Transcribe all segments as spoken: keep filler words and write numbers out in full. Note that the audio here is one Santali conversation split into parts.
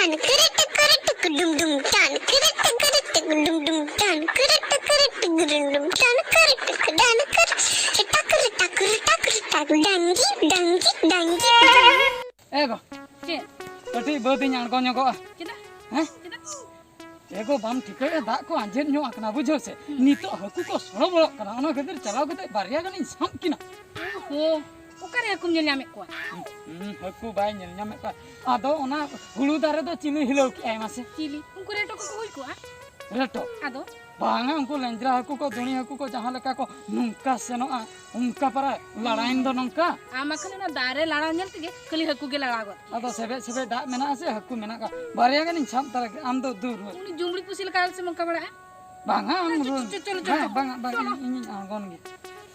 ᱴᱟᱱ ᱠᱤᱨᱤ ᱴᱤᱠᱤᱨᱤ ᱴᱤᱠᱤ ᱰᱩᱢ ᱰᱩᱢ ᱴᱟᱱ ᱠᱤᱨᱤ ᱴᱤᱠᱤᱨᱤ ᱴᱤᱠᱤ ᱰᱩᱢ ᱰᱩᱢ ᱴᱟᱱ ᱠᱤᱨᱤ ᱴᱤᱠᱤᱨᱤ ᱴᱤᱠᱤ ᱰᱩᱢ ᱰᱩᱢ ᱴᱟᱱ ᱠᱤᱨᱤ ᱴᱤᱠᱤ ᱰᱟᱱ ᱠᱤᱨᱤ ᱴᱟᱠ ᱨᱤ ᱴᱟᱠ ᱨᱤ ᱴᱟᱠ ᱨᱤ ᱴᱟᱠ ᱰᱟᱝᱜᱤ ᱰᱟᱝᱜᱤ ᱰᱟᱝᱜᱤ ᱰᱟᱝᱜᱤ᱾ ᱮ ᱜᱚ, ᱪᱮᱫ? ᱠᱟᱹᱴᱤᱡ ᱵᱟᱹᱫᱽ ᱤᱧ ᱟᱬᱜᱚ ᱧᱚᱜᱚᱜᱼᱟ᱾ ᱪᱮᱫᱟᱜ? ᱦᱮᱸ? ᱪᱮᱫᱟᱜ? ᱮ ᱜᱚ, ᱵᱟᱢ ᱴᱷᱤᱠᱟᱹᱭᱮᱫᱼᱟ? ᱫᱟᱜ ᱠᱚ ᱟᱸᱡᱮᱫ ᱧᱚᱜ ᱟᱠᱟᱱᱟ, ᱵᱩᱡᱷᱟᱹᱣ ᱥᱮ? ᱦᱩᱸ᱾ ᱱᱤᱛᱚᱜ ᱦᱟᱹᱠᱩ ᱠᱚ ᱥᱚᱲᱚ ᱵᱚᱲᱚᱜ ᱠᱟᱱᱟ, ᱚᱱᱟ ᱠᱷᱟᱹᱛᱤᱨ ᱪᱟᱞᱟᱣ ᱠᱟᱛᱮ ᱵᱟᱨᱭᱟ ᱜᱟᱱᱤᱧ ᱥᱟᱵ ᱠᱤᱱᱟ᱾ ᱳᱦᱳ, ᱚᱠᱟᱨᱮ ᱦᱟᱹᱠᱩᱢ ᱧᱮᱞ ᱧᱟᱢᱮᱫ ᱠᱚᱣᱟ? ᱦᱩᱸ, ᱦᱟᱹᱠᱩ ᱵᱟᱭ ᱧᱮᱞ ᱧᱟᱢᱮᱫ ᱠᱚᱣᱟ᱾ ᱟᱫᱚ ᱚᱱᱟ ᱦᱩᱲᱩ ᱫᱟᱨᱮ ᱫᱚ ᱪᱤᱞᱤ ᱦᱤᱞᱟᱹᱣ ᱠᱮᱜᱼᱟᱭ ᱢᱟᱥᱮ? ᱪᱤᱞᱤ? ᱩᱱᱠᱩ ᱨᱮᱴᱚ ᱠᱚᱠᱚ ᱦᱩᱭ ᱠᱚᱜᱼᱟ᱾ ᱨᱮᱴᱚ? ᱟᱫᱚ? ᱵᱟᱝᱟ, ᱩᱱᱠᱩ ᱞᱮᱸᱡᱽᱨᱟ ᱦᱟᱹᱠᱩ ᱠᱚ, ᱫᱩᱬᱤ ᱦᱟᱹᱠᱩ ᱠᱚ ᱡᱟᱦᱟᱸ ᱞᱮᱠᱟ ᱠᱚ ᱱᱚᱝᱠᱟ ᱥᱮᱱᱚᱜᱼᱟ, ᱚᱱᱠᱟ ᱯᱟᱨᱟ ᱞᱟᱲᱟᱭᱮᱱ ᱫᱚ ᱱᱚᱝᱠᱟ᱾ ᱟᱢ ᱵᱟᱠᱷᱟᱱ ᱚᱱᱟ ᱫᱟᱨᱮ ᱞᱟᱲᱟᱣ ᱧᱮᱞ ᱛᱮᱜᱮ ᱠᱷᱟᱹᱞᱤ ᱦᱟᱹᱠᱩ ᱜᱮ ᱞᱟᱲᱟᱣ ᱜᱚᱫ᱾ ᱟᱫᱚ ᱥᱮᱵᱮᱡ ᱥᱮᱵᱮᱡ ᱫᱟᱜ ᱢᱮᱱᱟᱜᱼᱟ ᱥᱮ, ᱦᱟᱹᱠᱩ ᱢᱮᱱᱟᱜ ᱠᱚᱣᱟ, ᱵᱟᱨᱭᱟ ᱜᱟᱱᱤᱧ ᱥᱟᱵ ᱛᱟᱨᱟ ᱠᱮᱫ, ᱟᱢ ᱫᱚ ᱫᱩᱨ ᱨᱮ᱾ ᱩᱱᱤ ᱡᱩᱢᱲᱤ ᱯᱩᱥᱤ ᱞᱮᱠᱟ ᱟᱞᱚ ᱥᱮᱢ ᱚᱱᱠᱟ ᱵᱟᱲᱟᱜᱼᱟ᱾ ᱵᱟᱝᱟ, ᱟᱢ ᱪᱚ, ᱫᱩᱨ᱾ ᱪᱚ, ᱪᱚ, ᱪᱚ, ᱵᱟᱝ, ᱪᱚ᱾ ᱵᱟᱝᱟ, ᱵᱟᱝᱟ, ᱪᱚᱞᱚ᱾ ᱤᱧ, ᱤᱧᱤᱧ ᱟᱬᱜᱚᱱ ᱜᱮ᱾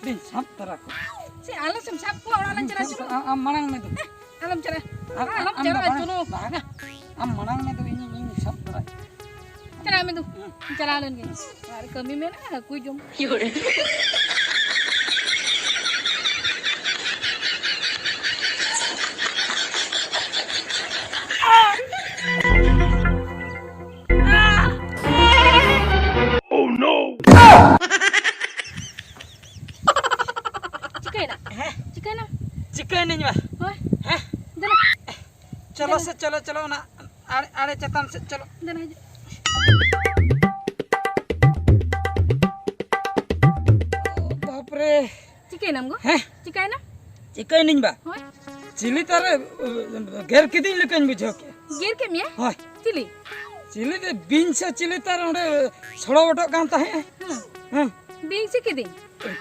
ᱫᱤᱧ ᱥᱟᱵ ᱛᱟᱨᱟ ᱠᱚ᱾ ᱪᱮ, ᱟᱞᱚ ᱥᱮᱢ ᱥᱟᱵ ᱠᱚᱣᱟ, ᱚᱲᱟᱜ ᱞᱟᱝ ᱪᱟᱞᱟᱜᱼᱟ, ᱪᱚᱞᱚ᱾ ᱟᱢ, ᱟᱢ ᱢᱟᱲᱟᱝ ᱢᱮ ᱫᱩ᱾ ᱟᱞᱚᱢ ᱪᱟᱞᱟᱜᱼᱟ᱾ ᱟᱢ, ᱟᱞᱚᱢ ᱟᱢ ᱫᱚ ᱪᱟᱞᱟᱜᱼᱟ, ᱵᱟᱝ, ᱪᱚᱞᱚ᱾ ᱵᱟᱝᱟ᱾ ᱟᱢ ᱢᱟᱲᱟᱝ ᱢᱮ ᱫᱩ, ᱤᱧᱤᱧ, ᱤᱧᱤᱧ ᱥᱟᱵ ᱛᱟᱨᱟ᱾ ᱪᱟᱞᱟᱜ ᱢᱮ ᱫᱩ᱾ ᱦᱩᱸ᱾ ᱪᱟᱞᱟᱣ ᱞᱮᱱ ᱜᱮ᱾ ᱟᱨ ᱠᱟᱹᱢᱤ ᱢᱮᱱᱟᱜᱼᱟ, ᱦᱟᱹᱠᱩᱭ ᱡᱚᱢ᱾ Oh no! ᱪᱤᱠᱟᱹᱭᱮᱱᱟ? ᱦᱮᱸ? ᱪᱤᱠᱟᱹᱭᱮᱱᱟ? ᱪᱤᱠᱟᱹᱭᱮᱱᱟᱹᱧ ᱵᱟ? ᱦᱳᱭ᱾ ᱦᱮᱸ? ᱫᱮᱞᱟ᱾ ᱪᱚᱞᱚ ᱫᱮᱞᱟ᱾ ᱥᱮ, ᱪᱚᱞᱚ, ᱪᱚᱞᱚ, ᱚᱱᱟ ᱟᱲᱮ, ᱟᱲᱮ ᱪᱮᱛᱟᱱ ᱥᱮᱫ ᱪᱚᱞᱚ᱾ ᱫᱮᱞᱟ ᱦᱤᱡᱩᱜ᱾ ᱵᱟᱯᱨᱮ᱾ ᱪᱤᱠᱟᱹᱭᱮᱱᱟᱢ ᱜᱚ? ᱦᱮᱸ? ᱪᱤᱠᱟᱹᱭᱮᱱᱟ? ᱪᱤᱠᱟᱹᱭᱮᱱᱟᱹᱧ ᱵᱟ? ᱦᱳᱭ᱾ ᱪᱤᱞᱤ ᱛᱟᱨᱮ, ᱩ, ᱜᱮᱨ ᱠᱤᱫᱤᱧ ᱞᱮᱠᱟᱧ ᱵᱩᱡᱷᱟᱹᱣ ᱠᱮᱫ᱾ ᱜᱮᱨ ᱠᱮᱫ ᱢᱮᱭᱟ? ᱦᱳᱭ᱾ ᱪᱤᱞᱤ? ᱪᱤᱞᱤ ᱛᱮ ᱵᱤᱧ ᱥᱮ ᱪᱤᱞᱤ ᱛᱟᱨ ᱚᱸᱰᱮ ᱥᱚᱲᱚ ᱵᱚᱴᱚᱜ ᱠᱟᱱ ᱛᱟᱦᱮᱸᱫ᱾ ᱦᱮᱸ᱾ ᱦᱮᱸ᱾ ᱵᱤᱧ ᱥᱮ ᱠᱤᱫᱤᱧ?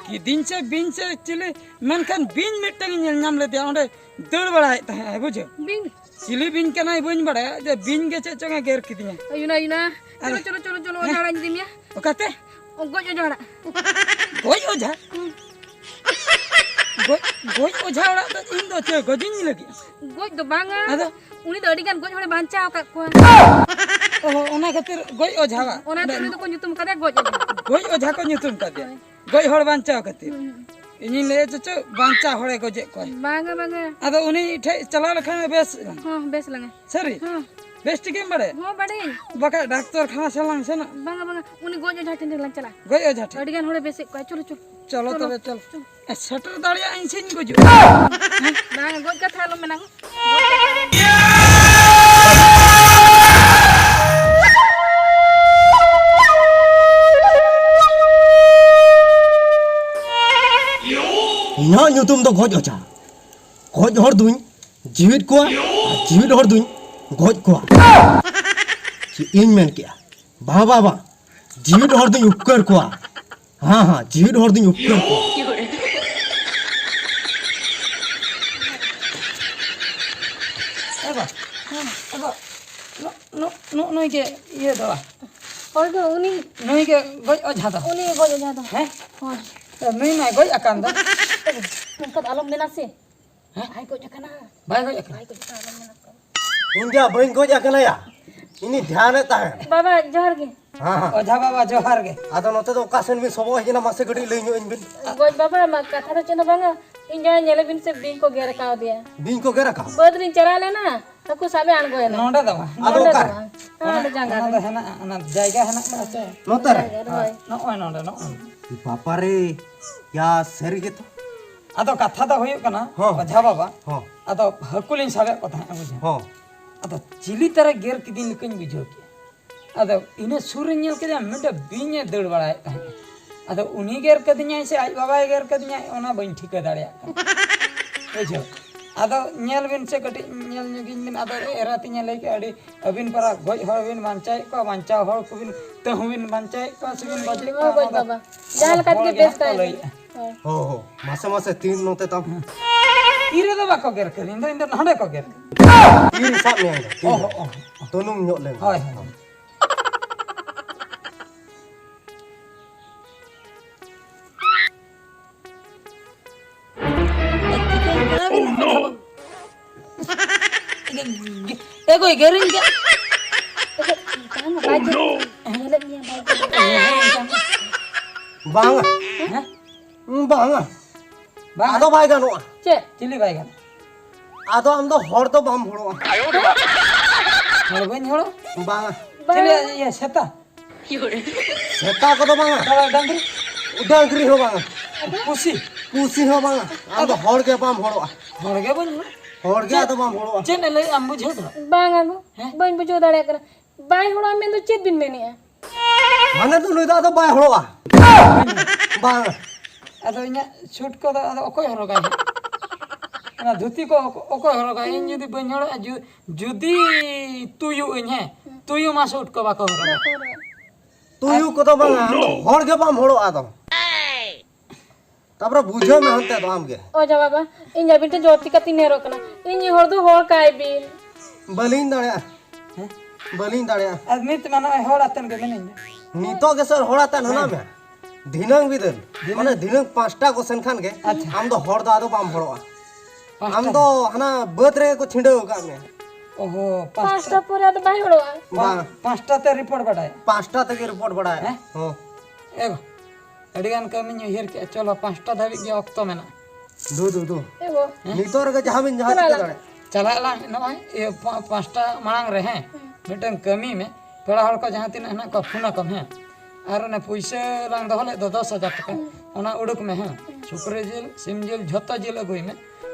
ᱠᱤᱫᱤᱧ ᱥᱮ ᱵᱤᱧ ᱥᱮ ᱪᱤᱞᱤ, ᱢᱮᱱᱠᱷᱟᱱ ᱵᱤᱧ ᱢᱤᱫᱴᱟᱝ ᱤᱧ ᱧᱮᱞ ᱧᱟᱢ ᱞᱮᱫᱮᱭᱟ ᱚᱸᱰᱮ ᱫᱟᱹᱲ ᱵᱟᱲᱟᱭᱮᱫ ᱛᱟᱦᱮᱸᱫ, ᱵᱩᱡᱷᱟᱹᱣ᱾ ᱵᱤᱧ? ᱪᱤᱞᱤ ᱵᱤᱧ ᱠᱟᱱᱟᱭ ᱵᱟᱹᱧ ᱵᱟᱲᱟᱭᱟ, ᱡᱮ ᱵᱤᱧ ᱜᱮ ᱪᱮᱫ ᱪᱚᱝ ᱮ ᱜᱮᱨ ᱠᱤᱫᱤᱧᱟ᱾ ᱟᱭᱩᱱᱟ, ᱟᱭᱩᱱᱟ, ᱪᱚᱞᱚ, ᱟᱨ ᱪᱚᱞᱚ, ᱪᱚᱞᱚ, ᱪᱚᱞᱚ, ᱦᱮᱸ? ᱚᱡᱷᱟ ᱚᱲᱟᱜ ᱤᱧ ᱤᱫᱤ ᱢᱮᱭᱟ᱾ ᱚᱠᱟᱛᱮ? ᱜᱚᱡ ᱚᱡᱷᱟ ᱚᱲᱟᱜ᱾ ᱜᱚᱡ ᱚᱡᱷᱟ? ᱦᱩᱸ᱾ ᱜᱚᱡ, ᱜᱚᱡ ᱚᱡᱷᱟ ᱚᱲᱟᱜ ᱫᱚ ᱤᱧ ᱫᱚ ᱪᱮᱫ ᱜᱚᱡᱤᱧ ᱞᱟᱹᱜᱤᱫ? ᱜᱚᱡ ᱫᱚ ᱵᱟᱝᱟ᱾ ᱟᱫᱚ? ᱩᱱᱤ ᱫᱚ ᱟᱹᱰᱤ ᱜᱟᱱ ᱜᱚᱡ ᱦᱚᱲᱮ ᱵᱟᱧᱪᱟᱣ ᱟᱠᱟᱫ ᱠᱚᱣᱟ᱾ ᱚ, ᱚᱱᱟ ᱠᱷᱟᱹᱛᱤᱨ ᱜᱚᱡ ᱚᱡᱷᱟ ᱵᱟ? ᱚᱱᱟᱛᱮ ᱩᱱᱤ ᱫᱚᱠᱚ ᱧᱩᱛᱩᱢ ᱟᱠᱟᱫᱮᱭᱟ ᱜᱚᱡ ᱚᱡᱷᱟ᱾ ᱜᱚᱡ ᱚᱡᱷᱟ ᱠᱚ ᱧᱩᱛᱩᱢ ᱠᱟᱫᱮᱭᱟ? ᱦᱳᱭ᱾ ᱜᱚᱡ ᱦᱚᱲ ᱵᱟᱧᱪᱟᱣ ᱠᱷᱟᱹᱛᱤᱨ? ᱦᱩᱸ, ᱦᱩᱸ᱾ ᱤᱧᱤᱧ ᱞᱟᱹᱭᱟ, ᱪᱚᱪᱚ, ᱵᱟᱧᱪᱟᱣ ᱦᱚᱲᱮ ᱜᱚᱡᱮᱫ ᱠᱚᱣᱟ᱾ ᱵᱟᱝᱟ, ᱵᱟᱝᱟ᱾ ᱟᱫᱚ ᱩᱱᱤ ᱴᱷᱮᱡ ᱪᱟᱞᱟᱣ ᱞᱮᱠᱷᱟᱱ ᱵᱮᱥ ᱞᱮᱱᱟ᱾ ᱦᱚᱸ, ᱵᱮᱥ ᱞᱮᱱᱟ᱾ ᱥᱟᱹᱨᱤ? ᱦᱚᱸ᱾ ᱵᱮᱥ ᱴᱷᱤᱠᱮᱢ ᱵᱟᱲᱟᱭᱟ? ᱦᱚᱸ, ᱵᱟᱲᱟᱭᱟᱹᱧ᱾ ᱵᱟᱠᱷᱟᱡ ᱰᱟᱠᱛᱚᱨ ᱠᱷᱟᱱᱟ ᱥᱮ ᱞᱟᱝ ᱥᱮᱱᱚᱜ᱾ ᱵᱟᱝᱟ, ᱵᱟᱝᱟ, ᱩᱱᱤ ᱜᱚᱡ ᱚᱡᱷᱟ ᱴᱷᱮᱱ ᱞᱟᱝ ᱪᱟᱞᱟᱜᱼᱟ᱾ ᱜᱚᱡ ᱚᱡᱷᱟ ᱴᱷᱮᱱ? ᱟᱹᱰᱤ ᱜᱟᱱ ᱦᱚᱲᱮ ᱵᱮᱥᱮᱫ ᱠᱚᱣᱟ᱾ ᱪᱚᱞᱚ, ᱪᱚᱞᱚ᱾ ᱪᱚᱞᱚ ᱛᱚᱵᱮ, ᱪᱚᱞᱚ᱾ ᱪᱚᱞᱚ᱾ ᱮ, ᱥᱮᱴᱮᱨ ᱫᱟᱲᱮᱭᱟᱜ ᱟᱹᱧ ᱥᱮᱧ ᱜᱩᱡᱩᱜ᱾ ᱵᱟᱝᱟ, ᱜᱚᱡ ᱠᱟᱛᱷᱟ ᱟᱞᱚᱢ ᱢᱮᱱᱟ ᱜᱚ᱾ ᱤᱧᱟᱹᱜ ᱧᱩᱛᱩᱢ ᱫᱚ ᱜᱚᱡ ᱚᱡᱷᱟ᱾ ᱜᱚᱡ ᱦᱚᱲ ᱫᱩᱧ ᱡᱤᱣᱤᱫ ᱠᱚᱣᱟ ᱟᱨ ᱡᱤᱣᱤᱫ ᱦᱚᱲ ᱫᱩᱧ ᱜᱚᱡ ᱠᱚᱣᱟ᱾ ᱪᱮᱫ ᱤᱧ ᱢᱮᱱ ᱠᱮᱜᱼᱟ? ᱵᱟᱝ, ᱵᱟᱝ, ᱵᱟᱝ᱾ ᱡᱤᱣᱤᱫ ᱦᱚᱲ ᱫᱩᱧ ᱩᱯᱠᱟᱹᱨ ᱠᱚᱣᱟ᱾ ᱦᱮᱸ, ᱦᱮᱸ, ᱡᱤᱣᱤᱫ ᱦᱚᱲ ᱫᱩᱧ ᱩᱯᱠᱟᱹᱨ ᱠᱚᱣᱟ᱾ ᱮ ᱵᱟ, ᱮ ᱵᱟ, ᱱᱩ-, ᱱᱩ-, ᱱᱩ-, ᱱᱩᱭ ᱜᱮ ᱤᱭᱟᱹ ᱫᱚ᱾ ᱦᱳᱭ ᱜᱚ, ᱩᱱᱤ᱾ ᱱᱩᱭ ᱜᱮ ᱜᱚᱡ ᱚᱡᱷᱟ ᱫᱚ᱾ ᱩᱱᱤ ᱜᱚᱡ ᱚᱡᱷᱟ ᱫᱚ᱾ ᱦᱮᱸ? ᱦᱳᱭ᱾ ᱮ, ᱱᱩᱭ ᱢᱟᱭ ᱜᱚᱡ ᱟᱠᱟᱱ ᱫᱚ᱾ ᱱᱚᱝᱠᱟ ᱫᱚ ᱟᱞᱚᱢ ᱢᱮᱱᱟ ᱥᱮ᱾ ᱦᱮᱸ? ᱵᱟᱭ ᱜᱚᱡ ᱟᱠᱟᱱᱟ᱾ ᱵᱟᱭ ᱜᱚᱡ ᱟᱠᱟᱱᱟ᱾ ᱵᱟᱭ ᱜᱚᱡ ᱟᱠᱟᱱᱟ, ᱟᱞᱚᱢ ᱢᱮᱱᱟ᱾ ᱤᱧ ᱜᱮ ᱵᱟᱹᱧ ᱜᱚᱡ ᱟᱠᱟᱱᱟᱭᱟ᱾ ᱤᱧᱤᱧ ᱫᱷᱮᱭᱟᱱᱮᱫ ᱛᱟᱦᱮᱸᱱ᱾ ᱵᱟᱵᱟ, ᱡᱚᱦᱟᱨ ᱜᱮ᱾ ᱦᱮᱸ, ᱦᱮᱸ᱾ ᱚᱡᱷᱟ ᱵᱟᱵᱟ, ᱡᱚᱦᱟᱨ ᱜᱮ᱾ ᱟᱫᱚ ᱱᱚᱛᱮ ᱫᱚ ᱚᱠᱟ ᱥᱮᱱ ᱵᱤᱱ ᱥᱚᱵᱚᱜ ᱦᱮᱡ ᱮᱱᱟ, ᱢᱟᱥᱮ ᱠᱟᱹᱴᱤᱡ ᱞᱟᱹᱭ ᱧᱚᱜ ᱟᱹᱧ ᱵᱤᱱ᱾ ᱜᱚᱡ ᱵᱟᱵᱟ, ᱢᱟ, ᱠᱟᱛᱷᱟ ᱫᱚ ᱪᱮᱫ ᱦᱚᱸ ᱵᱟᱝᱟ᱾ ᱤᱧ ᱡᱟᱶᱟᱭ ᱧᱮᱞᱮ ᱵᱤᱱ ᱥᱮ, ᱵᱤᱧ ᱠᱚ ᱜᱮᱨ ᱟᱠᱟᱣᱫᱮᱭᱟ᱾ ᱵᱤᱧ ᱠᱚ ᱜᱮᱨ ᱟᱠᱟᱫ? ᱵᱟᱹᱫᱽ ᱞᱤᱧ ᱪᱟᱞᱟᱣ ᱞᱮᱱᱟ, ᱦᱟᱹᱠᱩ ᱥᱟᱵ ᱮ ᱟᱬᱜᱚᱭᱮᱱᱟ᱾ ᱱᱚᱰᱮ ᱫᱚ ᱵᱟᱝ᱾ ᱟᱫᱚ ᱱᱚᱰᱮ ᱫᱚ ᱚᱠᱟᱨᱮ? ᱵᱟᱝ᱾ ᱚᱱᱟ, ᱦᱟᱸᱰᱮ ᱡᱟᱸᱜᱟ ᱚᱱᱟ ᱨᱮ᱾ ᱫᱚ ᱦᱮᱱᱟᱜᱼᱟ, ᱚᱱᱟ ᱡᱟᱭᱜᱟ ᱦᱮᱱᱟᱜ ᱠᱟᱱᱟ ᱥᱮ? ᱱᱚᱛᱮ ᱨᱮ? ᱡᱟᱸᱜᱟ ᱨᱮ, ᱦᱳᱭ᱾ ᱱᱚᱜᱼᱚᱭ ᱱᱚᱰᱮ, ᱱᱚᱜᱼᱚᱭ᱾ ᱵᱟᱯᱟᱨᱮ, ᱭᱟ, ᱥᱟᱹᱨᱤ ᱜᱮᱛᱚ᱾ ᱟᱫᱚ ᱠᱟᱛᱷᱟ ᱫᱚ ᱦᱩᱭᱩᱜ ᱠᱟᱱᱟ, ᱦᱚᱸ᱾ ᱚᱡᱷᱟ ᱵᱟᱵᱟ, ᱦᱚᱸ᱾ ᱟᱫᱚ ᱦᱟᱹᱠᱩ ᱞᱤᱧ ᱥᱟᱵᱮᱫ ᱠᱚ ᱛᱟᱦᱮᱸᱫ, ᱵᱩᱡᱷᱟᱹᱣ᱾ ᱦᱚᱸ᱾ ᱟᱫᱚ ᱪᱤᱞᱤ ᱛᱟᱨᱮ ᱜᱮᱨ ᱠᱤᱫᱤᱧ ᱞᱮᱠᱟᱧ ᱵᱩᱡᱷᱟᱹᱣ ᱠᱮᱫᱼᱟ᱾ ᱟᱫᱚ ᱤᱱᱟᱹ ᱥᱩᱨ ᱨᱤᱧ ᱧᱮᱞ ᱠᱮᱫᱮᱭᱟ, ᱢᱤᱫᱴᱮᱱ ᱵᱤᱧ ᱮ ᱫᱟᱹᱲ ᱵᱟᱲᱟᱭᱮᱫ ᱛᱟᱦᱮᱸᱫ᱾ ᱟᱫᱚ ᱩᱱᱤ ᱜᱮᱨ ᱠᱟᱫᱤᱧᱟᱭ ᱥᱮ ᱟᱡ ᱵᱟᱵᱟᱭ ᱜᱮᱨ ᱠᱟᱫᱤᱧᱟᱭ, ᱚᱱᱟ ᱵᱟᱹᱧ ᱴᱷᱤᱠᱟᱹ ᱫᱟᱲᱮᱭᱟᱜ ᱠᱟᱱᱟ᱾ ᱵᱩᱡᱷᱟᱹᱣ? ᱟᱫᱚ ᱧᱮᱞ ᱵᱤᱱ ᱥᱮ, ᱠᱟᱹᱴᱤᱡ ᱧᱮᱞ ᱧᱚᱜᱤᱧ ᱵᱤᱱ᱾ ᱟᱫᱚ ᱮᱨᱟ ᱛᱤᱧ ᱮ ᱞᱟᱹᱭ ᱠᱮᱫ, ᱟᱹᱰᱤ ᱟᱹᱵᱤᱱ ᱯᱟᱨᱟ ᱜᱚᱡ ᱦᱚᱲ ᱵᱤᱱ ᱵᱟᱧᱪᱟᱣᱮᱫ ᱠᱚᱣᱟ, ᱵᱟᱧᱪᱟᱣ ᱦᱚᱲ ᱠᱚᱵᱤᱱ ᱛᱟᱹᱦᱩ ᱵᱤᱱ ᱵᱟᱧᱪᱟᱣᱮᱫ ᱠᱚᱣᱟ ᱥᱮᱵᱤᱱ ᱜᱚᱡᱮᱫ ᱦᱳᱭ, ᱠᱚᱣᱟ, ᱜᱚᱡ ᱚᱱᱟ ᱫᱚ ᱵᱟᱵᱟ᱾ ᱡᱟᱦᱟᱸ ᱞᱮᱠᱟ ᱦᱚᱲ ᱛᱮᱜᱮ ᱜᱮ ᱵᱮᱥ ᱦᱟᱸᱜ ᱠᱚ ᱛᱟᱦᱮᱱ ᱞᱟᱹᱭᱮᱫᱼᱟ᱾ ᱦᱳᱭ᱾ ᱦᱳ, ᱦᱳ, ᱢᱟᱥᱮ, ᱢᱟᱥᱮ, ᱛᱤ ᱱᱚᱛᱮ ᱛᱟᱢ᱾ ᱛᱤ ᱨᱮᱫᱚ ᱵᱟᱠᱚ ᱜᱮᱨ ᱠᱟᱹᱫᱤᱧ ᱫᱚ, ᱤᱧ ᱫᱚ ᱱᱚᱰᱮ ᱠᱚ ᱜᱮᱨ ᱠᱟᱹᱫᱤᱧ᱾ ᱛᱤ ᱨᱮ ᱥᱟᱵ ᱢᱮᱭᱟ ᱤᱧ ᱫᱚ, ᱛᱤ ᱚ, ᱨᱮ᱾ ᱦᱚ, ᱚ, ᱚ᱾ ᱛᱩᱱᱩᱢ ᱧᱚᱜ ᱞᱮᱱ᱾ ᱦᱳᱭ, ᱦᱳᱭ᱾ ᱮ ᱜᱚᱭ, ᱜᱮᱨᱤᱧ ᱜᱮ᱾ ᱵᱟᱝᱟ, ᱵᱟᱭ ᱜᱮᱨ-, ᱧᱮᱞᱮᱫ ᱢᱮᱭᱟ, ᱵᱟᱭ ᱜᱮᱨ-, ᱵᱟᱝᱟ᱾ ᱦᱮᱸ? ᱵᱟᱝᱟ᱾ ᱵᱟᱝ? ᱟᱫᱚ ᱵᱟᱭ ᱜᱟᱱᱚᱜᱼᱟ᱾ ᱪᱮᱫ? ᱪᱤᱞᱤ ᱵᱟᱭ ᱜᱟᱱᱚᱜᱼᱟ? ᱟᱫᱚ ᱟᱢ ᱫᱚ ᱦᱚᱲ ᱫᱚ ᱵᱟᱢ ᱦᱚᱲᱚᱜᱼᱟ᱾ ᱦᱚᱲ ᱵᱟᱹᱧ ᱦᱚᱲᱚᱜᱼᱟ? ᱵᱟᱝᱟ᱾ ᱪᱮᱫ ᱞᱟᱹᱭᱟ? ᱤᱭᱟᱹ, ᱥᱮᱛᱟ? ᱥᱮᱛᱟ ᱠᱚᱫᱚ ᱵᱟᱝᱟ᱾ ᱛᱟᱦᱞᱮ ᱰᱟᱝᱨᱤ? ᱰᱟᱝᱨᱤ ᱦᱚᱸ ᱵᱟᱝᱟ᱾ ᱯᱩᱥᱤ? ᱯᱩᱥᱤ ᱦᱚᱸ ᱵᱟᱝᱟ᱾ ᱟᱢ ᱫᱚ ᱦᱚᱲ ᱜᱮ ᱵᱟᱢ ᱦᱚᱲᱚᱜᱼᱟ᱾ ᱦᱚᱲ ᱜᱮ ᱵᱟᱹᱧ ᱦᱚᱲᱚᱜᱼᱟ? ᱦᱚᱲ ᱜᱮ ᱪᱮᱫ? ᱟᱫᱚ ᱵᱟᱢ ᱦᱚᱲᱚᱜᱼᱟ᱾ ᱪᱮᱫ ᱮ ᱞᱟᱹᱭᱮᱫ ᱟᱢ ᱵᱩᱡᱷᱟᱹᱣ ᱫᱟ? ᱵᱟᱝᱟ ᱜᱚ, ᱦᱮᱸ? ᱵᱟᱹᱧ ᱵᱩᱡᱷᱟᱹᱣ ᱫᱟᱲᱮᱭᱟᱜ ᱠᱟᱱᱟ᱾ ᱵᱟᱭ ᱦᱚᱲᱚᱜᱼᱟ ᱢᱮᱱᱫᱚ ᱪᱮᱫ ᱵᱤᱱ ᱢᱮᱱᱮᱫᱼᱟ? ᱢᱟᱱᱮ ᱫᱚ ᱱᱩᱭ ᱫᱚ ᱟᱫᱚ ᱵᱟᱭ ᱦᱚᱲᱚᱜᱼᱟ᱾ ᱵᱟᱝ᱾ ᱟᱫᱚ ᱤᱧᱟᱹᱜ ᱥᱩᱴ ᱠᱚᱫᱚ ᱟᱫᱚ ᱚᱠᱚᱭ ᱦᱚᱨᱚᱜᱟᱭ? ᱚᱱᱟ ᱫᱷᱩᱛᱤ ᱠᱚ ᱚᱠᱚᱭ ᱦᱚᱨᱚᱜᱟᱭ? ᱤᱧ ᱡᱩᱫᱤ ᱵᱟᱹᱧ ᱦᱚᱨᱚᱜᱟ, ᱡᱩ-, ᱡᱩᱫᱤ ᱛᱩᱭᱩ ᱟᱹᱧ, ᱦᱮᱸ, ᱛᱩᱭᱩ ᱢᱟ ᱥᱩᱴ ᱠᱚ ᱵᱟᱠᱚ ᱦᱚᱨᱚᱜᱟ᱾ ᱵᱟᱠᱚ ᱦᱚᱨᱚᱜᱟ᱾ ᱛᱩᱭᱩ ᱠᱚᱫᱚ ᱵᱟᱝᱟ, ᱟᱢ ᱫᱚ ᱦᱚᱲ ᱜᱮ ᱵᱟᱢ ᱦᱚᱲᱚᱜᱼᱟ ᱟᱫᱚ᱾ ᱛᱟᱯᱚᱨᱮ ᱵᱩᱡᱷᱟᱹᱣ ᱢᱮ ᱦᱟᱱᱛᱮ ᱫᱚ ᱟᱢ ᱜᱮ᱾ ᱚ ᱡᱟ ᱵᱟᱵᱟ, ᱤᱧ ᱟᱹᱵᱤᱱ ᱴᱷᱮᱱ ᱡᱚᱨ ᱪᱤᱠᱟᱹᱛᱤᱧ ᱱᱮᱦᱚᱨᱚᱜ ᱠᱟᱱᱟ? ᱤᱧ ᱦᱚᱲ ᱫᱚ ᱦᱚᱲ ᱠᱟᱭ ᱵᱤᱱ᱾ ᱵᱟᱹᱞᱤᱧ ᱫᱟᱲᱮᱭᱟᱜᱼᱟ᱾ ᱦᱮᱸ? ᱵᱟᱹᱞᱤᱧ ᱫᱟᱲᱮᱭᱟᱜᱼᱟ᱾ ᱟᱨ ᱱᱤᱛ ᱢᱟ ᱱᱚᱜᱼᱚᱭ ᱦᱚᱲ ᱟᱛᱮᱱ ᱜᱮ ᱢᱮᱱᱟᱹᱧ ᱢᱮ᱾ ᱱᱤᱛᱚᱜ ᱜᱮ ᱥᱟᱨ ᱦᱚᱲ ᱟᱛᱮᱱ ᱦᱮᱱᱟᱜ ᱢᱮ᱾ ᱫᱷᱤᱱᱟᱹᱝ ᱵᱤᱫᱟᱹᱞ, ᱫᱷᱤᱱᱟᱹᱝ? ᱢᱟᱱᱮ ᱫᱷᱤᱱᱟᱹᱝ ᱯᱟᱸᱪᱴᱟ ᱠᱚ ᱥᱮᱱ ᱠᱷᱟᱱ ᱜᱮ ᱟᱪᱪᱷᱟ᱾ ᱟᱢ ᱫᱚ ᱦᱚᱲ ᱫᱚ ᱟᱫᱚ ᱵᱟᱢ ᱦᱚᱲᱚᱜᱼᱟ᱾ ᱯᱟᱸᱪᱴᱟ? ᱟᱢ ᱫᱚ ᱦᱟᱱᱟ ᱵᱟᱹᱫᱽ ᱨᱮᱜᱮ ᱠᱚ ᱪᱷᱤᱸᱰᱟᱹᱣ ᱟᱠᱟᱫ ᱢᱮ᱾ ᱚᱦᱚ, ᱯᱟᱸᱪᱴᱟ᱾ ᱯᱟᱸᱪᱴᱟ ᱯᱚᱨᱮ ᱟᱫᱚ ᱵᱟᱭ ᱦᱚᱲᱚᱜᱼᱟ᱾ ᱵᱟᱝ᱾ ᱯᱟᱸᱪᱴᱟ ᱛᱮ ᱨᱤᱯᱳᱨᱴ ᱵᱟᱰᱟᱭ᱾ ᱯᱟᱸᱪᱴᱟ ᱛᱮᱜᱮ ᱨᱤᱯᱳᱨᱴ ᱵᱟᱲᱟᱭ᱾ ᱦᱮᱸ? ᱦᱚᱸ᱾ ᱮ ᱜᱚ, ᱟᱹᱰᱤ ᱜᱟᱱ ᱠᱟᱹᱢᱤᱧ ᱩᱭᱦᱟᱹᱨ ᱠᱮᱜᱼᱟ᱾ ᱪᱚᱞᱚ, ᱯᱟᱸᱪᱴᱟ ᱫᱷᱟᱹᱵᱤᱡ ᱜᱮ ᱚᱠᱛᱚ ᱢᱮᱱᱟᱜᱼᱟ᱾ ᱫᱩ, ᱫᱩ, ᱫᱩ᱾ ᱮ ᱜᱚ᱾ ᱦᱮᱸ? ᱱᱤᱛᱚᱜ ᱨᱮᱜᱮ ᱡᱟᱦᱟᱸ ᱵᱤᱱ ᱡᱟᱦᱟᱸ ᱪᱟᱞᱟᱜ ᱪᱤᱠᱟᱹ ᱟᱞᱟᱝ᱾ ᱫᱟᱲᱮᱭᱟᱜ᱾ ᱪᱟᱞᱟᱜ ᱟᱞᱟᱝ ᱱᱚᱜᱼᱚᱭ, ᱤᱭᱟᱹ, ᱯᱟ-, ᱯᱟᱸᱪᱴᱟ ᱢᱟᱲᱟᱝ ᱨᱮ, ᱦᱮᱸ? ᱦᱩᱸ᱾ ᱢᱤᱫᱴᱟᱝ ᱠᱟᱹᱢᱤ ᱢᱮ, ᱯᱮᱲᱟ ᱦᱚᱲ ᱠᱚ ᱡᱟᱦᱟᱸ ᱛᱤᱱᱟᱹᱜ ᱦᱮᱱᱟᱜ ᱠᱚᱣᱟ, ᱯᱷᱳᱱ ᱟᱠᱚᱢ, ᱦᱮᱸ? ᱟᱨ ᱚᱱᱮ ᱯᱩᱭᱥᱟᱹ ᱞᱟᱝ ᱫᱚᱦᱚ ᱞᱮᱫ ᱫᱚ ᱫᱚᱥ ᱦᱟᱡᱟᱨ ᱴᱟᱠᱟ, ᱦᱩᱸ᱾ ᱚᱱᱟ ᱩᱰᱩᱠ ᱢᱮ, ᱦᱮᱸ? ᱦᱩᱸ᱾ ᱥᱩᱠᱨᱤ ᱡᱤᱞ, ᱥᱤᱢ ᱡᱤᱞ, ᱡᱷᱚᱛᱚ ᱡᱤᱞ ᱟᱹᱜᱩᱭ ᱢᱮ᱾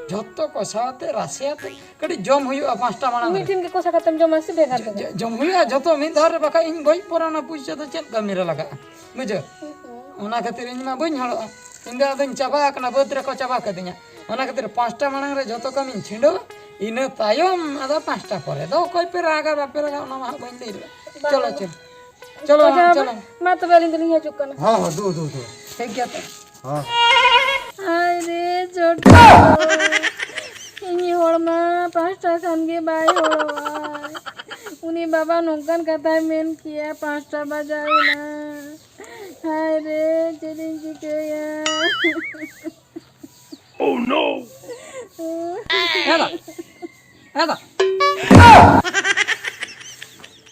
ᱡᱷᱚᱛᱚ ᱠᱚᱥᱟᱣ ᱟᱛᱮ, ᱨᱟᱥᱮ ᱟᱛᱮ, ᱠᱟᱹᱴᱤᱡ ᱡᱚᱢ ᱦᱩᱭᱩᱜᱼᱟ ᱯᱟᱸᱪᱴᱟ ᱢᱟᱲᱟᱝ ᱢᱤᱫ ᱨᱮ᱾ ᱴᱷᱮᱱ ᱜᱮ ᱠᱚᱥᱟ ᱠᱟᱛᱮᱢ ᱡᱚᱢᱟ ᱥᱮ ᱵᱷᱮᱜᱟᱨ ᱡᱚ-, ᱵᱷᱮᱜᱟᱨ? ᱡᱚ-, ᱡᱚᱢ ᱦᱩᱭᱩᱜᱼᱟ ᱡᱷᱚᱛᱚ ᱢᱤᱫ ᱫᱷᱟᱣ ᱨᱮ, ᱵᱟᱠᱷᱟᱡ ᱤᱧ ᱜᱚᱡ ᱯᱚᱨᱮ ᱚᱱᱟ ᱯᱩᱭᱥᱟᱹ ᱫᱚ ᱪᱮᱫ ᱠᱟᱹᱢᱤ ᱨᱮ ᱞᱟᱜᱟᱜᱼᱟ? ᱵᱩᱡᱷᱟᱹᱣ? ᱦᱩᱸ᱾ ᱚᱱᱟ ᱠᱷᱟᱹᱛᱤᱨ ᱤᱧ ᱢᱟ ᱵᱟᱹᱧ ᱦᱚᱲᱚᱜᱼᱟ᱾ ᱤᱧ ᱫᱚ ᱟᱫᱚᱧ ᱪᱟᱵᱟ ᱟᱠᱟᱱᱟ, ᱵᱟᱹᱫᱽ ᱨᱮᱠᱚ ᱪᱟᱵᱟ ᱠᱟᱹᱫᱤᱧᱟ᱾ ᱚᱱᱟ ᱠᱷᱟᱹᱛᱤᱨ ᱯᱟᱸᱪᱴᱟ ᱢᱟᱲᱟᱝ ᱨᱮ ᱡᱷᱚᱛᱚ ᱠᱟᱹᱢᱤᱧ ᱪᱷᱤᱰᱟᱹᱣᱟ, ᱤᱱᱟᱹ ᱛᱟᱭᱚᱢ ᱟᱫᱚ ᱯᱟᱸᱪᱴᱟ ᱯᱚᱨᱮ ᱫᱚ ᱚᱠᱚᱭ ᱯᱮ ᱨᱟᱜᱟ ᱵᱟᱯᱮ ᱨᱟᱜᱟ ᱚᱱᱟ ᱢᱟ ᱦᱟᱸᱜ ᱵᱟᱹᱧ ᱞᱟᱹᱭ ᱫᱟᱲᱮᱭᱟᱜᱼᱟ᱾ ᱵᱟᱝ᱾ ᱪᱚᱞᱚ, ᱪᱚᱞᱚ᱾ ᱪᱚᱞᱚ, ᱟᱪᱪᱷᱟ ᱵᱟᱝ, ᱵᱟᱵᱟ, ᱪᱚᱞᱚ᱾ ᱢᱟ ᱛᱚᱵᱮ ᱟᱹᱞᱤᱧ ᱫᱚᱞᱤᱧ ᱦᱤᱡᱩᱜ ᱠᱟᱱᱟ᱾ ᱦᱚᱸ, ᱦᱚᱸ, ᱫᱩ, ᱫᱩ, ᱫᱩ᱾ ᱴᱷᱤᱠ ᱜᱮᱭᱟ ᱛᱚ᱾ ᱦᱚᱸ᱾ ᱦᱟᱭ ᱨᱮ ᱡᱚᱴᱟ᱾ ᱤᱧ ᱦᱚᱲ ᱢᱟ ᱯᱟᱸᱪᱴᱟ ᱠᱷᱟᱱ ᱜᱮ ᱵᱟᱭ ᱦᱚᱲᱚᱜᱼᱟ᱾ ᱩᱱᱤ ᱵᱟᱵᱟ ᱱᱚᱝᱠᱟᱱ ᱠᱟᱛᱷᱟᱭ ᱢᱮᱱ ᱠᱮᱭᱟ, ᱯᱟᱸᱪᱴᱟ ᱵᱟᱡᱟᱣ ᱮᱱᱟ᱾ ᱦᱟᱭ ᱨᱮ, ᱪᱮᱫ ᱤᱧ ᱪᱤᱠᱟᱹᱭᱟ? Oh no! ᱮ ᱫᱟ, ᱮ ᱫᱟ᱾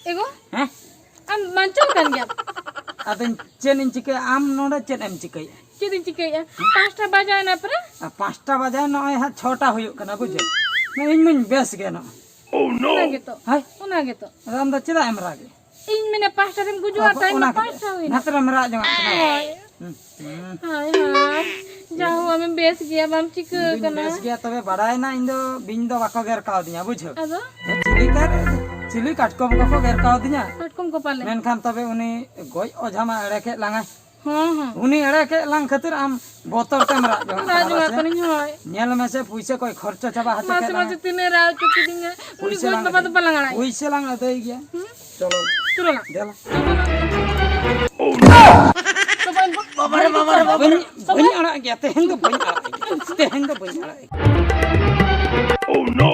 ᱮᱜᱳ, ᱦᱮᱸ? ᱟᱢ ᱵᱟᱧᱪᱟᱣ ᱠᱟᱱ ᱜᱮᱭᱟᱢ? ᱟᱫᱚᱧ ᱪᱮᱫ ᱤᱧ ᱪᱤᱠᱟᱹᱭᱟ? ᱟᱢ ᱱᱚᱰᱮ ᱪᱮᱫ ᱮᱢ ᱪᱤᱠᱟᱹᱭᱮᱫᱼᱟ? ᱪᱮᱫ ᱤᱧ ᱪᱤᱠᱟᱹᱭᱮᱫᱼᱟ? ᱯᱟᱸᱪᱴᱟ ᱵᱟᱡᱟᱣ ᱮᱱᱟ ᱯᱨᱟᱭ᱾ ᱟᱨ ᱯᱟᱸᱪᱴᱟ ᱵᱟᱡᱟᱣ, ᱱᱚᱜᱼᱚᱭ ᱦᱟᱸᱜ ᱪᱷᱚᱴᱟ ᱦᱩᱭᱩᱜ ᱠᱟᱱᱟ, ᱵᱩᱡᱷᱟᱹᱣ? ᱤᱧ ᱢᱟᱧ ᱵᱮᱥ ᱜᱮ ᱱᱚᱜᱼᱚᱭ᱾ ᱚᱱᱟ ᱜᱮᱛᱚ᱾ ᱦᱟᱭ᱾ ᱚᱱᱟ ᱜᱮᱛᱚ᱾ ᱟᱫᱚ ᱟᱢ ᱫᱚ ᱪᱮᱫᱟᱜ ᱮᱢ ᱨᱟᱜ ᱮᱫ? ᱤᱧ ᱢᱮᱱᱟ ᱯᱟᱸᱪᱴᱟ ᱨᱮᱢ ᱜᱩᱡᱩᱜᱼᱟ, ᱚᱱᱟ ᱠᱷᱟᱹᱛᱤᱨ ᱴᱟᱭᱤᱢ ᱢᱟ ᱯᱟᱸᱪᱴᱟ ᱦᱩᱭᱱᱟ᱾ ᱱᱟᱛᱮ ᱨᱮᱢ ᱨᱟᱜ ᱡᱚᱝᱟᱜ ᱠᱟᱱᱟ᱾ ᱦᱳᱭ᱾ ᱦᱩᱸ, ᱦᱩᱸ᱾ ᱦᱳᱭ, ᱦᱳᱭ᱾ ᱡᱟ ᱦᱳ, ᱟᱢᱮᱢ ᱵᱮᱥ ᱜᱮᱭᱟ, ᱵᱟᱢ ᱪᱤᱠᱟᱹ ᱤᱧ ᱫᱩᱧ ᱠᱟᱱᱟ᱾ ᱵᱮᱥ ᱜᱮᱭᱟ, ᱛᱚᱵᱮ ᱵᱟᱲᱟᱭᱮᱱᱟ ᱤᱧ ᱫᱚ ᱵᱤᱧ ᱫᱚ ᱵᱟᱠᱚ ᱜᱮᱨ ᱠᱟᱣᱫᱤᱧᱟ, ᱵᱩᱡᱷᱟᱹᱣ᱾ ᱟᱫᱚ? ᱪᱤᱞᱤ ᱠᱟᱨ-, ᱪᱤᱞᱤ ᱠᱟᱴᱠᱚᱢ ᱠᱚᱠᱚ ᱜᱮᱨ ᱠᱟᱣᱫᱤᱧᱟ᱾ ᱠᱟᱴᱠᱚᱢ ᱠᱚ ᱯᱟᱞᱮ᱾ ᱢᱮᱱᱠᱷᱟᱱ ᱛᱚᱵᱮ ᱩᱱᱤ ᱜᱚᱡ ᱚᱡᱷᱟ ᱢᱟ ᱮᱲᱮ ᱠᱮᱫ ᱞᱟᱝᱟᱭ᱾ ᱦᱚᱸ, ᱦᱚᱸ᱾ ᱩᱱᱤ ᱮᱲᱮ ᱠᱮᱫ ᱞᱟᱝ ᱠᱷᱟᱹᱛᱤᱨ ᱟᱢ ᱵᱚᱛᱚᱨ ᱛᱮᱢ ᱨᱟᱜ ᱡᱚᱝᱟᱜ ᱨᱟᱜ ᱠᱟᱱᱟ ᱡᱚᱝᱟᱜ ᱯᱟᱥᱮ? ᱠᱟᱹᱱᱟᱹᱧ, ᱦᱳᱭ᱾ ᱧᱮᱞ ᱢᱮᱥᱮ, ᱯᱩᱭᱥᱟᱹ ᱠᱚᱭ ᱠᱷᱚᱨᱪᱚ ᱪᱟᱵᱟ ᱦᱚᱪᱚ ᱢᱟᱥᱮ, ᱠᱮᱫ ᱞᱟᱝᱟ᱾ ᱢᱟᱥᱮ, ᱛᱤᱱᱟᱹᱜ ᱨᱟᱜ ᱦᱚᱪᱚ ᱠᱤᱫᱤᱧᱟ᱾ ᱩᱱᱤ ᱯᱩᱭᱥᱟᱹ ᱜᱚᱡ ᱞᱟᱝ ᱵᱟᱵᱟ ᱫᱚ ᱟᱹᱫᱟᱹᱭ᱾ ᱵᱟᱞᱟᱝ ᱟᱲᱟᱜ᱾ ᱯᱩᱭᱥᱟᱹ ᱞᱟᱝ ᱟᱹᱫᱟᱹᱭ ᱜᱮᱭᱟ᱾ ᱦᱩᱸ? ᱪᱚᱞᱚ᱾ ᱪᱚᱞᱚ ᱞᱟᱝ᱾ ᱫᱮᱞᱟ᱾ ᱵᱟᱵᱟ ᱨᱮ, ᱵᱟᱵᱟ ᱨᱮ, ᱵᱟᱵᱟ ᱨᱮ᱾ ᱵᱟᱹᱧ, ᱵᱟᱹᱧ ᱟᱲᱟᱜ ᱜᱮᱭᱟ, ᱛᱮᱦᱮᱧ ᱫᱚ ᱵᱟᱹᱧ ᱟᱲᱟᱜ ᱜᱮᱭᱟ᱾ ᱛᱮᱦᱮᱧ ᱫᱚ ᱵᱟᱹᱧ ᱟᱲᱟᱜ ᱜᱮᱭᱟ᱾ Oh no!